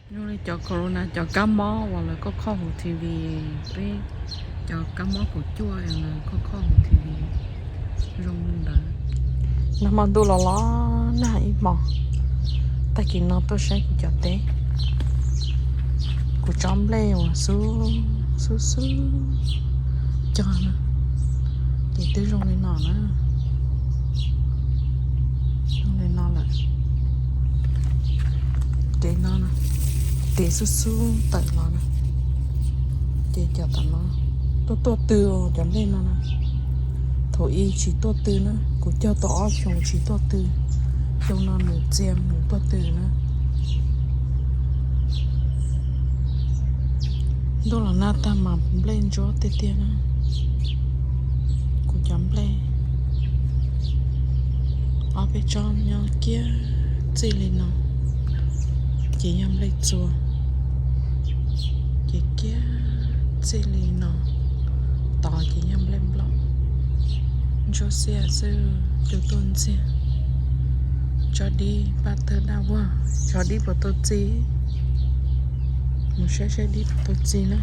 Zoo li cov corona, cov kab mob uas lawv koj kho hauv T V, peb cov kab mob kaum cuaj lawv koj kho hauv T V zoo li ntawd. Nag hmo ntuj los los nag ib hmos, tag kis no tuaj saib kuv cov teb. Kuv tsob nplej uas xub xub xub cog na, ces twb zoo li no na. Zoo li no lawm. Ces no, tes xub xub tawm los na. Ces cov tom no tuaj tuaj tw, cov nplej no na. Thaum ub tsis tuaj tw na, kuv cog tau ob xyoos tsis tuaj tw. Xyoo no nws txia nws tuaj tw na. Ntuj los nag tag mas nplej ntsuab tiag tiag na. Kuv cov nplej ob peb tsob nyob kiag txij li no, ces yog nplej txua, ces kiag txij li no tod ces yog nplej nplaum. Ntsuab xiab xwb, cua tuaj ntxiag. Tsob dib paj tawg daj vog, tsob dib puas tau txi? Mus saib saib dib puas tau txi na.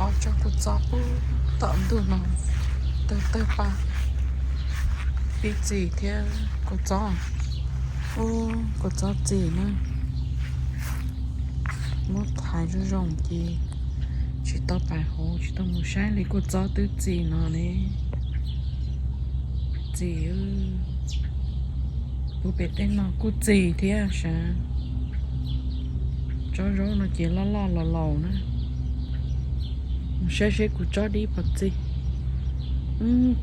Ob tsob kua txob pub tom ntug no, tawg tawg paj, pib txi thiab kua txob. Ub, kua txob txi na. Muab thaiv zoo zoo ces tsis tau pais hauv, tsis tau mus saib li, kua txob twb txi no ne. Txi, puag pem tej no kuj txi thiab sav. Tsob zaub no ces loj loj laus laus na. Mus saib seb kuv tsob dib puas txi.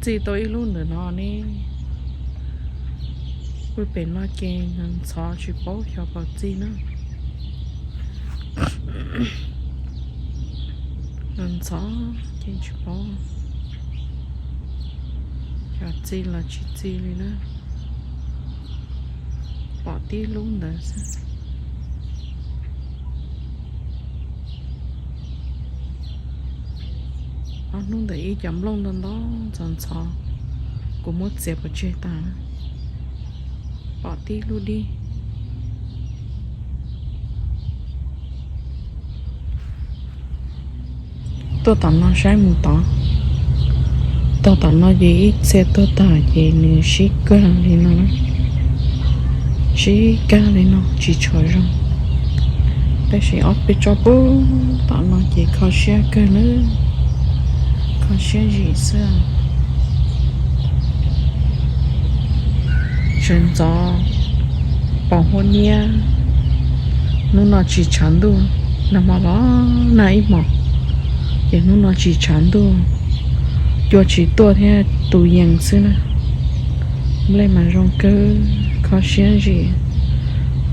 Txi tau ib lub ntawm no ne. Puag pem no ces ntxhov tsis paub xyov puas txi na. Ntxhov ces tsis paub, xyov txi los tsis txi li na. Pom tib lub ntawd xwb. Ob hnub ntawm ib cov nplooj ntau ntau ntxhov ntxhov, kuv muab txiav pov tseg tas, pom tib lub dib. Tuaj tom no saib mus tod, tog tom no ces ib txhia tuaj tag ces nws sib kag li no, sib kag li no tsis tshua zoo. Tab sis ob peb tsob pub tom no ces kho siab kawg na, kho siab zim xwb. Sawv ntxov pos huab niab, hnub no tsis tshav ntuj, nag hmo los nag ib hmos, ces hnub no tsis tshav ntuj, cua tsis tuaj thiab tu yees xwb na. Nplej mas zoo kawg, kho siab zim,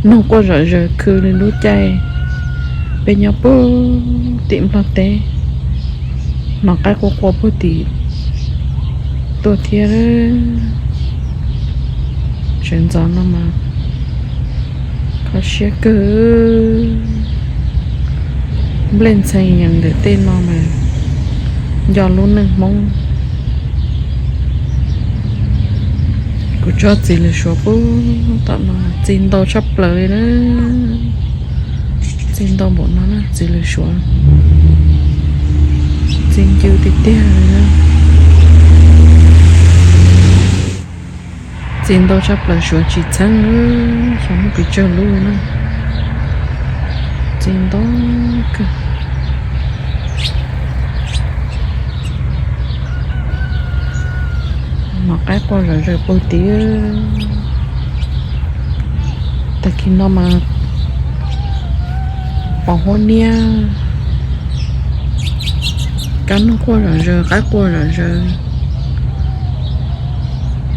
noog quaj zom zaws khw li lub caij peb nyob puag tim Nplog teb, hnov qaib quaj quaj puag tim tuaj thiab. Sawv ntxov no mas kho siab kawg. Nplej ntxhee yees ntawm tej no mas nco lub neej Hmoob. Kuv tsob txiv lws suav pub tom no txi ntau tshaj plaws li na. Txi ntau npaum no na, txiv lws suav txi ncw tiag tiag li na. Txi ntau tshaj plaws, suav tsis txheeb, xyov muaj pes tsawg lub na. Txi ntau kawg. Hnov qaib quaj zom zaws puag tid. Tag kis no mas pos huab niab, kab noog quaj zom zaws, qaib quaj zom zaws.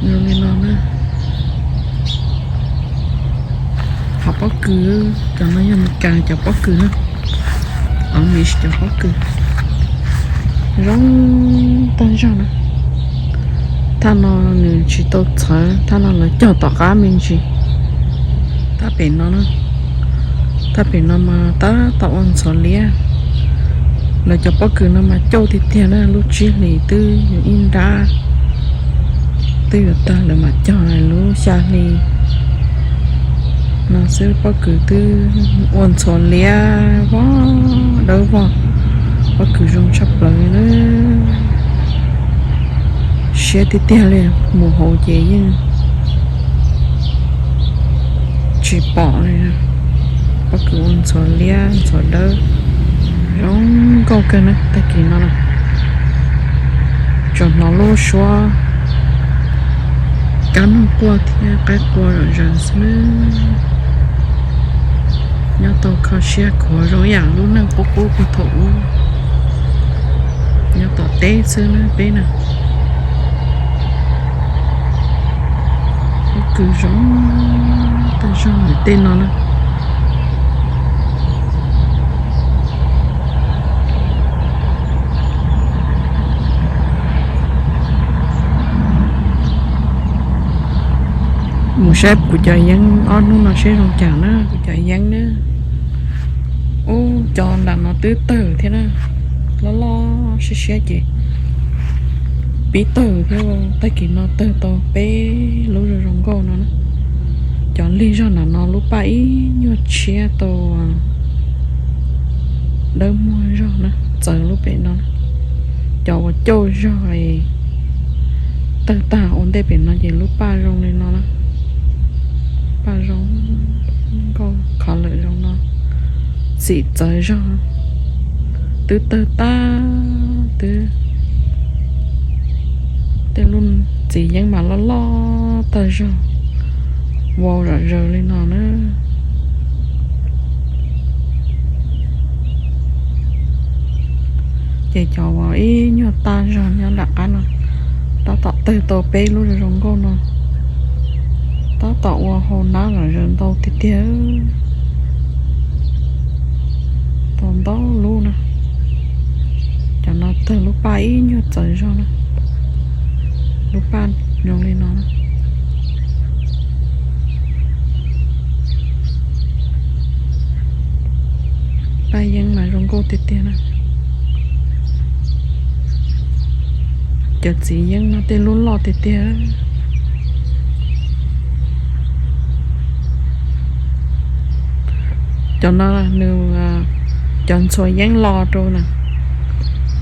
Zoo li no na. Qhov pob kws, cov no yog Meskas cov pob kws na. Os, Meskas cov pob kws zoo tag zog na. Thaj no nws tsis tau txhawv, thaj no lawv cog tom qab me ntsis. Thaj pem no, thaj pem no mas tab tom ua ntxhov liab. Lawv cov pob kws no mas cauj tiag tiag na, lub tsib hlis twb yuav ib nrab, twb yuav tag lawv mam cog, lub xya hli No xwb pob kws twb ua ntxhuav liab vog dawb vog, pob kws zoo tshaj plaws li na. Siab tiag tiag li, mus hauv ces yeej tsis pom li. Pob kws ua ntxhuav liab ntxhuav dawb, zoo nkauj kawg na tag kis no na. Tsuas hnov lub suab kab noog quaj thiab qaib qua zom zaws xwb na. Nyob tau kho siab khuav zoo ib yam lub neej qub qub puag thaum ub, nyob tom teb xwb na peb na. Pob kws zoo tag zog ntawm tej no na. Mus saib kuv cov yeeb ob hnub no seb zoo cas na kuv cov yeeb na. Ub, cov nram no twb tawg thiab na, loj loj siab siab ces pib tawg thiab. Tag kis no tawg tau peb lub zoo zoo nkauj no na. Cov lig zog nram no lub paj ib nyuag tshiab tau dawb muag zog na, txawv lub pem no na. Cov uas cauj zog tawg tag ua ntej pem no ces lub paj zoo li no na. Paj zoo nkauj kho lawm zoo no, xim txawv zog, twb tawg tag twb. Tej lub txiv yeeb mas loj loj tag zog, vau zom zaws li no na. Ces cov uas ib nyuag tag zog nyob nram qab no tab tom tawg tau peb lub zoo zoo nkauj no, tab tom ua hau nab zom zaws ntau tiag tiag, tau ntau lub na. Cov no tawg lub paj ib nyuag txawv zog na, lub paj zoo li no na. Paj yeeb mas zoo nkauj tiag tiag na. Cov txiv yeeb no tej lub loj tiag tiag. Cov no nws, cov ntxhuav yeeb lo rau na,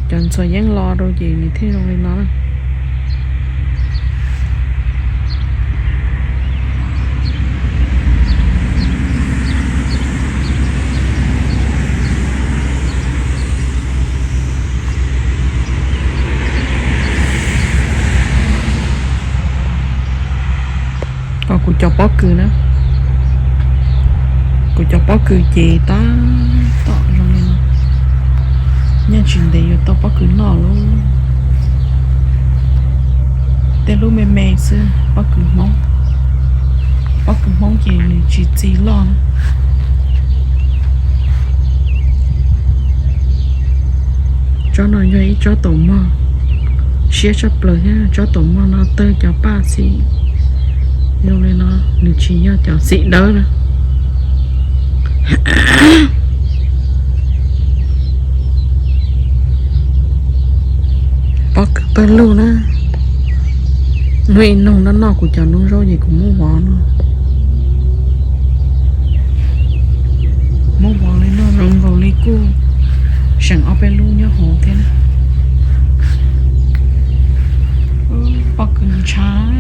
cov ntxhuav yeeb lo rau ces nws thiaj zoo li no na. Kuv cov pob kws na, kuv cov pob kws ces tab tom zoo li no, yeej tsis ntev yuav tau pob kws noj lawm. Tej lub me me xwb, pob kws Hmoob, pob kws Hmoob ces nws tsis txi loj na. Tsob no yog ib tsob taum mog siab tshaj plaws thiab, tsob taum mog no tawg cov paj xim zoo li no, nws tsis yog cov xim dawb na. Pob kws pawg lug na, hnub ib nug noj noj kuv cov noob zaub ces kuv muab vov no, muab vov li no zoo nkaus li kuj seem ob peb lub nyob hauv thiab na. Pob kws ntshav,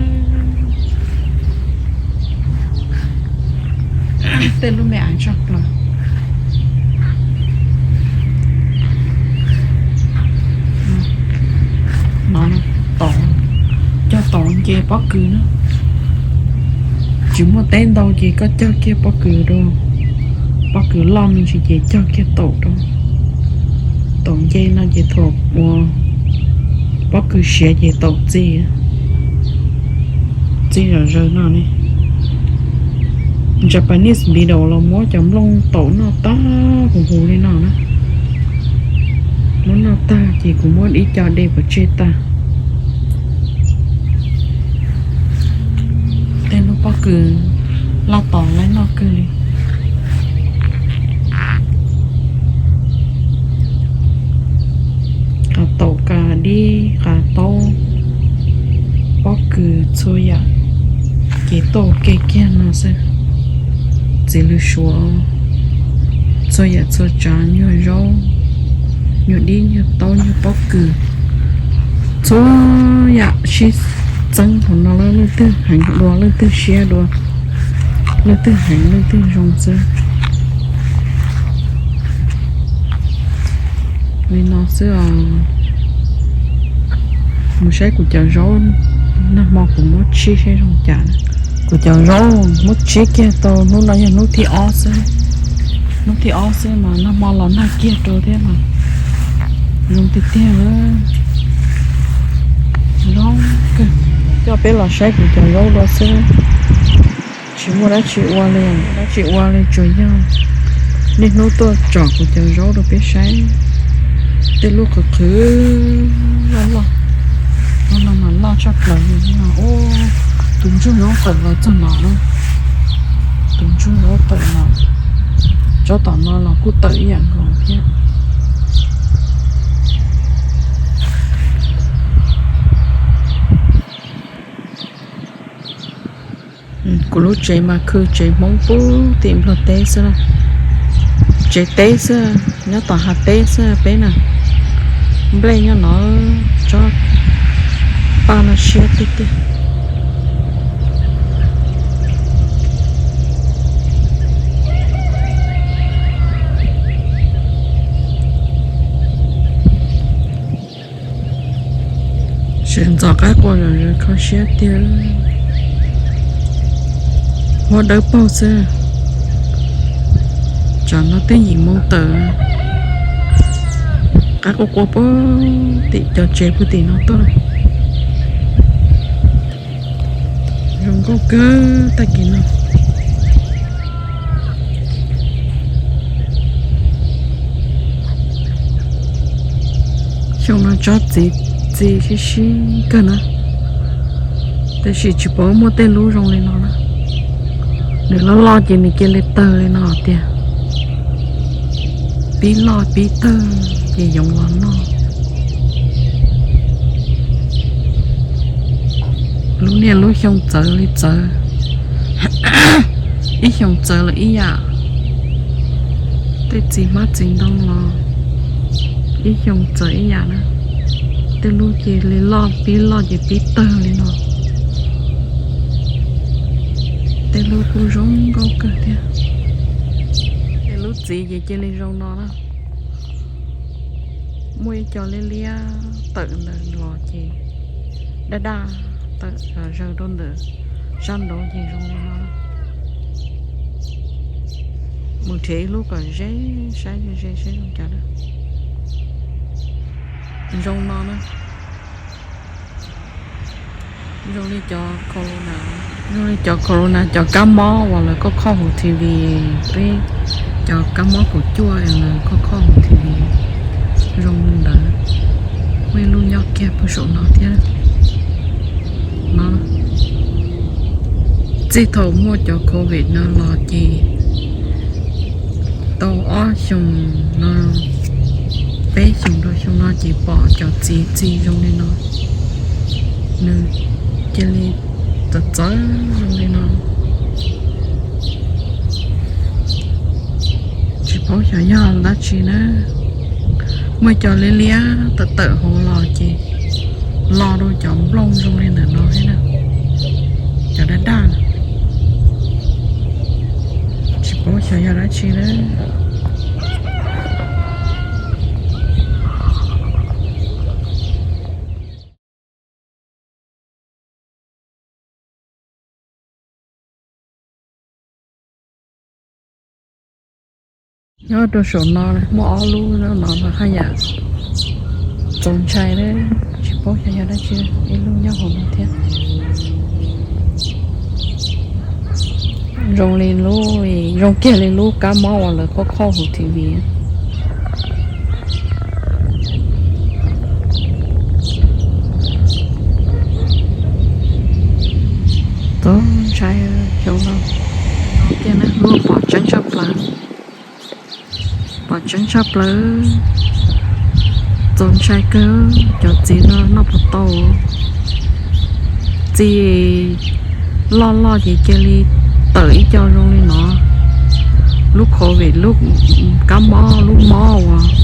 tej lub me aiv tshaj plaws. No, cog taum nce pob kws na. Tsis muaj teb ntau ces koj cog kiag pob kws rau, pob kws loj me ntsis ces cog kiag taum rau. Taum nce no ces thaum uas pob kws siav ces taum txi, txi zom zaws no ne. Japanese beetle los muab cov nplooj taum noj tag huv huv li no na. Muab noj tag ces kuv muab ib co de pov tseg tag. Tej lub pob kws laj tos laib noj kawg li. Qas taum, qas dib, qas taub, pob kws txhua yam ces tuaj ua ke kiag no xwb. txiv lws suav, txhua yam txhua tsav, nyuag zaub, nyuag dib, nyuag taub, nyuag pob kws, txhua yam sib txeeb hauv no, leej twg heev dua, leej twg siab dua, leej twg heev leej twg zoo xwb. Li no xwb os. Mus saib kuv cov zaub, nag hmo kuv muab tsib saib zoo cas. Kuv cov zaub muab tsib kiag tau, hnub no yog hnub thib ob xwb. Hnub thib ob xwb mas nag hmo los nag kiag rau thiab mas zoo tiag tiag. Zoo kawg. Coj peb los saib kuv cov zaub dua xwb. Tsis muaj dab tsi ua li, dab tsi ua li tsuas yog niaj hnub tuaj tsom kuv cov zaub rau peb saib. Tej lub qhwv qhwv loj loj, lub no mas loj tshaj plaws li no. Tus ntsuag zaub tawm los txog no na. Tus ntsuag zaub tawm los, tsob tom no los kuj tawm ib yam nkaus thiab. Kuv lub tsev mas khw tsev Hmoob pub tim Nplog teb xwb na. Tsev teb xwb, nyob tom hav teb xwb peb na. Nplej nyob no, tsob paj no siab tiag tiag. Sawv ntxov qaib qua zom zaws kho siab tiag. Huab dawb paug xwb. Tsam no twb yim moo tawm, qaib qua qua puag tim cov tsev puag tim no tuaj. Zoo nkauj kawg tag kis no. Xyoo no tsob txiv txi sib sib kawg na, tab sis tsis paub muaj tej lub zoo li no na. Nws loj loj ces nws cia li tawg li no tiag. Pib loj pib tawg ces yoov los noj. Lub niaj lub xyoo txawv li txawv, ib xyoo txawv lawm ib yam. Tej txiv hmab txiv ntoo los ib xyoo txawv ib yam na. Tej lub ces li loj pib loj ces pib tawg li no. Tej lub kuj zoo nkauj kawg thiab. Tej lub txiv ces cia li zoo no na. Muaj ib co liab liab tawm ntawd los ces daj daj tawm zawg rau ntawm sab nraud ces zoo li no. Mus nrhiav ib lub kom ze saib ze ze saib zoo cas na. Zoo no na. Zoo li cov corona, zoo li cov corona cov kab mob uas lawv koj kho hauv T V, peb cov kab mob kaum cuaj lawv koj kho hauv T V. Zoo li ntawd. Muaj ib lub nyob kiag puag saum no thiab no. Txij thaum muaj cov covid no los ces tau ob xyoos no, peb xyoos rau xyoo no ces pom cov txiv txi zoo li no, nws cia li txawv txawv zoo li no. Tsis paub xyov yog dab tsi na. Muaj cov liab liab tawm tawm hauv los ces lo rau cov nplooj zoo li ntawm no thiab na. Cov daj daj, tsis paub xyov yog dab tsi na. Nyob rau saum no muaj ob lub no mas haj yam txaus ntshai, tsis paub xyov yog dab tsi. Ib lub nyob hauv no thiab. Zoo li lub, zoo kiag li lub kab mob uas lawv koj kho hauv T V. Txaus ntshai xyov no. Tiag na, lub pom tseeb tshaj plaws. Pom tseeb tshaj plaws. Txaus ntshai kawg, cov txiv no noj puas tau. Txiv loj loj ces cia li tawm ib co zoo li no. lub covid, lub kab mob, lub mob uas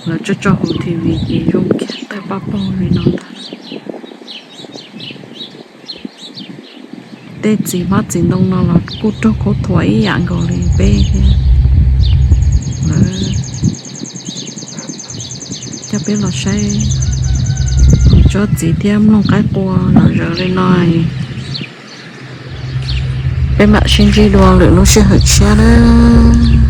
lawv tso tso hauv T V ces zoo kiag tawg paj paug li no ntag. Tej txiv hmab txiv ntoo no los kuj raug khaub thuas ib yam nkaus li peb thiab. Lawv coj peb los saib tsob txiv thiab mloog qaib qua zom zaws li no. Peb mam sib ntsib dua lwm lub sij hawm tshiab nawb.